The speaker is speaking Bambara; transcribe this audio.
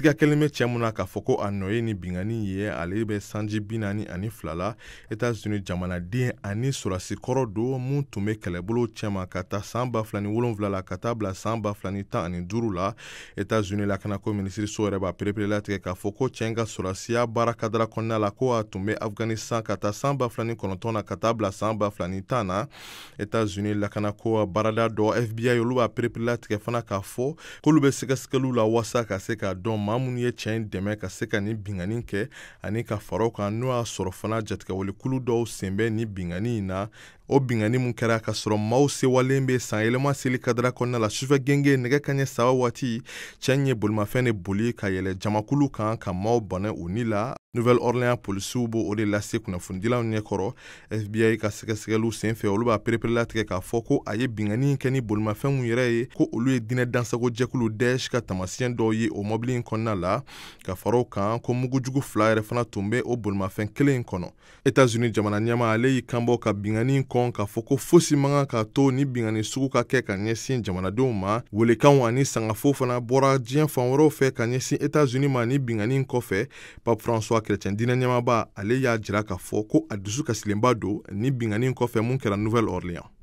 Siga kɛlen bɛ cɛ mun na k'a fɔ ko a nɔ ye ni binkanni ye, ale bɛ sanji 42 la, Etats-Unis jamanaden ani sɔrɔdasi kɔrɔ don mun tun bɛ kɛlɛbolo cɛma ka taa san 2007 la ka taa bila san 2015 la. Etats-Unis lakanako minisiriso yɛrɛ b'a pereperelatigɛ k'a fɔ ko cɛ in ka sɔrɔdasiya baara kadara kɔnɔna la, ko a tun bɛ Afghanistan ka taa san 2009 na ka taa bila san 2010 na. Etats-Unis lakanako baarada dɔ FBI, olu b'a pereperelatigɛ fana k'a fɔ k'olu bɛ sɛgɛsɛgɛliw la walasa ka se k'a dɔn maa minnu ye cɛ in dɛmɛ ka se ka nin binkanni kɛ, ani ka fara o kan n'o y'a sɔrɔ fana jatigɛwalekulu dɔw sen bɛ nin binkanni in na. O binkanni mun kɛra ka sɔrɔ maaw sewalen bɛ san yɛlɛma seli kadara kɔnɔna la sufɛ genge nɛgɛ kanɲɛ 3 waati, cɛ in ye bolimafɛn de boli ka yɛlɛ jamakulu kan ka maaw bɔnɛ u ni la. Nouvelle-Orléans polisiw b'o de lase kunnafonidilaw ɲɛkɔrɔ. FBI ka sɛgɛsɛgɛliw senfɛ, olu b'a pereperelatigɛ k'a fɔ ko a ye binkanni kɛ ni bolimafɛn mun yɛrɛ ye, ko olu ye diinɛ dansago jɛkulu Daesh ka taamasiyɛn dɔw ye o mɔbili in kɔnɔna la. Ka fara o kan, ko mugujugu 2 yɛrɛ fana tun bɛ o bolimafɛn kelen in kɔnɔ. Etats-Unis jamana ɲɛmaa, ale y'i kanbɔ ka binkanni kɔn k'a fɔ ko fosi man kan k'a to ni binkanni sugu ka kɛ ka ɲɛsin jamanadenw ma. Welekanw ani sangafo fana bɔra diɲɛ fan wɛrɛw fɛ ka ɲɛsin Etats-Unis ma ni binkanni kɔfɛ. Pape François, chrétien diinɛ ɲɛmaaba, ale y'a jira k'a fɔ ko a dusu kasilenba don ni binkanni kɔfɛ mun kɛra Nouvelle-Orléans.